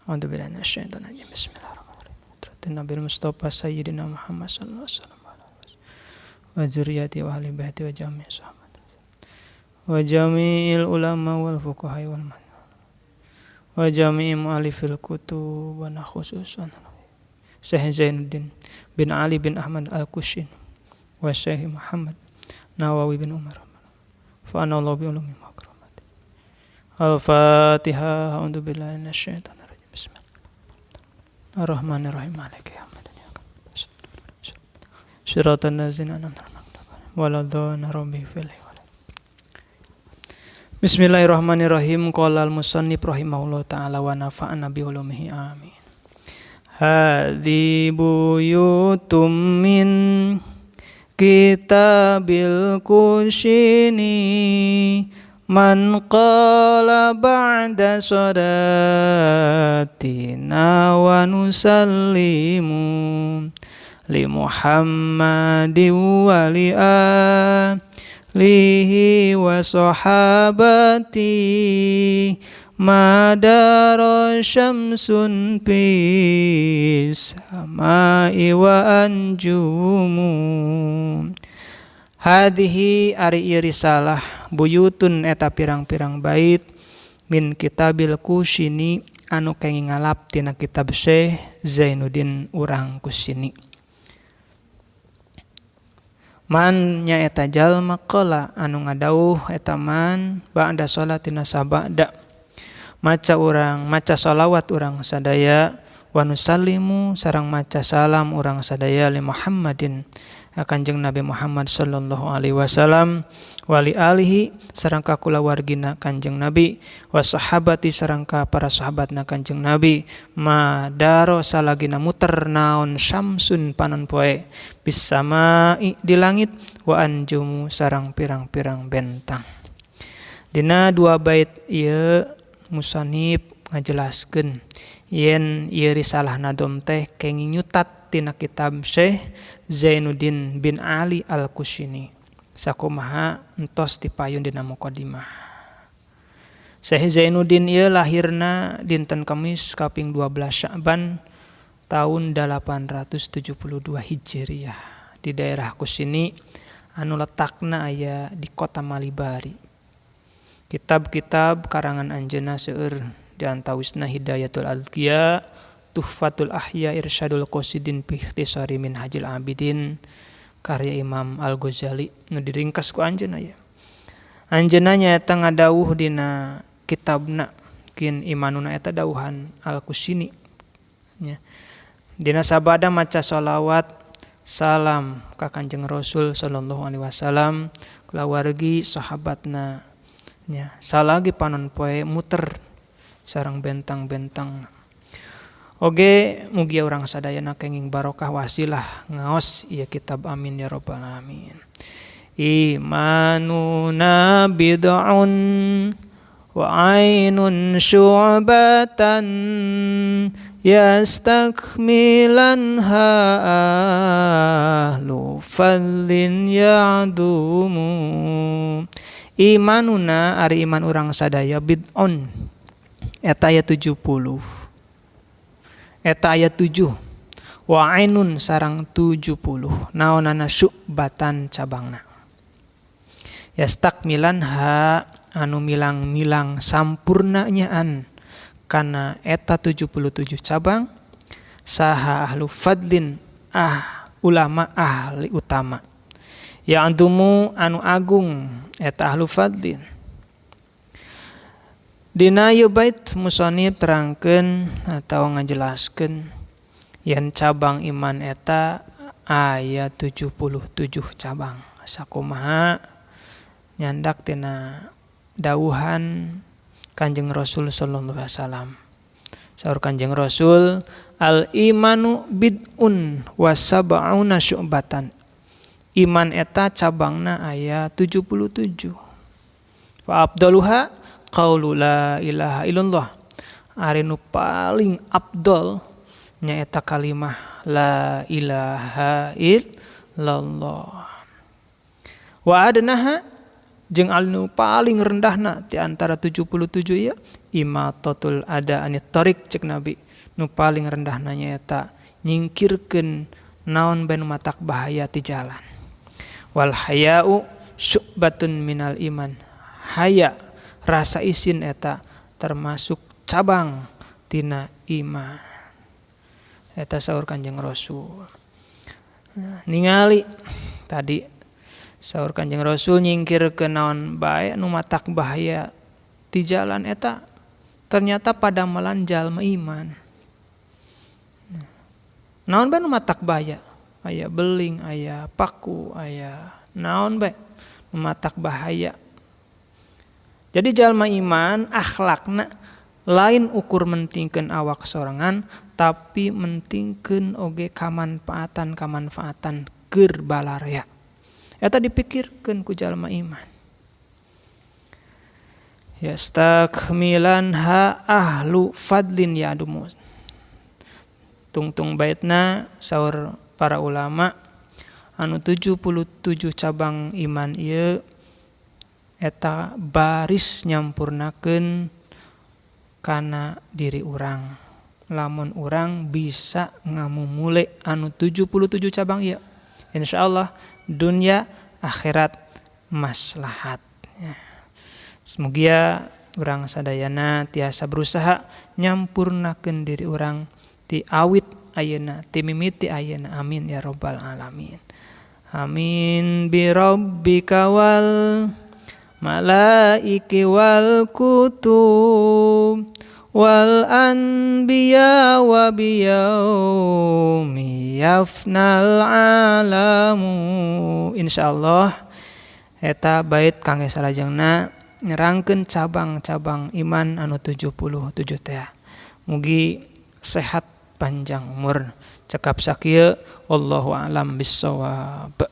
A'udzu billahi minasyaitonir rajim. Bismillahirrahmanirrahim. Nabi Mustafa Sayyidina Muhammad sallallahu alaihi wasallam wa zurriyyati wa ahli baiti wa jami' sahabat wa jami'il ulama wal fuqaha wal man wa jami'i mu'alifil kutub wa khususan Syekh Zainuddin bin Ali bin Ahmad Al-Kushin wa Syekh Muhammad Nawawi bin Umar fa anallahu bi ulumi wa karamati. Al-Fatihah. A'udzu billahi minasyaitonir rajim. Bismillahirrahmanirrahim. Maliki yaumiddin. Shiratal ladzina an'amta 'alaihim waladdallin rabbi fil. Bismillahirrahmanirrahim. Qala al-musannif rahimahullah ta'ala wa nafa'ana bi ulumihi amin. Hadhi buyutum min kitabil kushini man qala ba'da salatina wa nusallimu li Muhammadin wa li alihi wa sahabati madara syamsun fis samai wa anjumu. Hadhihi ari ieu risalah buyutun eta pirang-pirang bait min kitabil Kushini anu kenging ngalap tina kitab Syekh Zainuddin urang Kushini. Man nyaeta jalma qala anu ngadauh eta man ba'da salatina sabada maca urang maca shalawat urang sadaya wa nusallimu sareng maca salam urang sadaya li Muhammadin Kanjeng Nabi Muhammad sallallahu alaihi wasallam wali alihi sareng ka kulawargina Kanjeng Nabi wa sahabati sareng ka para sahabatna Kanjeng Nabi madaro salagina muter naon syamsun panon poe bisamai di langit wa anjumu sareng pirang-pirang bentang. Dina dua bait ieu musanib ngajelaskeun yen ieu risalah nadom teh kenging nyutat tina kitab Syekh Zainuddin bin Ali Al-Kushini sakumaha entos dipayun dina mukadimah. Syekh Zainuddin ieu lahirna dinten Kamis kaping 12 Sya'ban tahun 872 Hijriah di daerah Kushini anu letakna aya di kota Malibari. Kitab-kitab karangan anjeunna seueur di antawisna Hidayatul Azkiya, Tuhfatul Ahya, Irsyadul Qasidin fi Ikhtisari Minhajil Abidin karya Imam Al-Ghazali nu diringkas ku anjeunna ya. Anjeunna nyaeta ngadawuh dina kitabna kin imanuna eta dawuhan Al-Kushini nya. Dina sabada maca shalawat salam ka Kanjeng Rasul sallallahu alaihi wasallam kulawargi sahabatna nya salagi panon poe muter sareng bentang-bentang. Oge mugia urang sadayana kenging barokah wasilah ngaos ieu kitab amin ya rabbal alamin. Imanuna bid'un wa ainun syu'batan yastakmilanha ahlu fadlin ya'dumu. Imanuna ari iman urang sadaya bid'un eta aya 70 eta aya 7 wa ainun sarang 70 naonana syu'batan cabangna yastakmilan ha anu milang-milang sampurna nyaan kana eta 77 cabang saha ahlu fadlin ah ulama ahli utama ya antumu anu agung eta ahlu fadlin. Dina ieu bait musonib terangkeun atau ngajelaskeun yen cabang iman eta aya 77 cabang sakumaha nyandak tina dawuhan Kanjeng Rasul sallallahu alaihi wasallam. Saur Kanjeng Rasul al imanu bid'un wa sab'una syu'batan. Iman eta cabangna aya 77. Fa abdaluha qaulu la ilaha illallah. Ari nu paling abdol nyaeta kalimah la ilaha illallah. Wa adnaha Jeung anu paling rendahna ti antara 77 ieu imatatul ada anit tariq cek Nabi. Nu paling rendahna nyaeta nyingkirkeun naon bae nu matak bahaya ti jalan. Wal haya'u syu'batun minal iman. Haya rasa isin eta termasuk cabang tina iman. Eta saur Kanjeng Rasul. Nah, ningali tadi saur Kanjeng Rasul nyingkirkeun naon bae nu matak bahaya ti jalan eta ternyata padamelan jalma iman. Nah, naon bae nu matak bahaya? Aya beling, aya paku, aya naon bae nu matak bahaya. Jadi jalma iman akhlakna lain ukur mentingkeun awak sorangan tapi mentingkeun oge kamanfaatan-kamanfaatan keur balarea. Eta dipikirkeun ku jalma iman. Yastakmilan ha ahlu fadlin yadumus. Tungtung baitna saur para ulama anu 77 cabang iman ieu eta baris nyampurnakeun kana diri urang. Lamun urang bisa ngamumule anu 77 cabang ieu, insyaallah dunia akhirat maslahat. Ya. Semoga urang sadayana tiasa berusaha nyampurnakeun diri urang ti awit ayeuna, ti mimiti ayeuna. Amin ya rabbal alamin. Amin bi rabbika wal malaiki wal kutub wal anbiya wa biyaumi yafnal alamu. Insyaallah eta bait kangge salajengna nerangkeun cabang-cabang iman anu 77 teh. Mugi sehat panjang umur. Cekap sakieu, wallahu a'lam bissawab.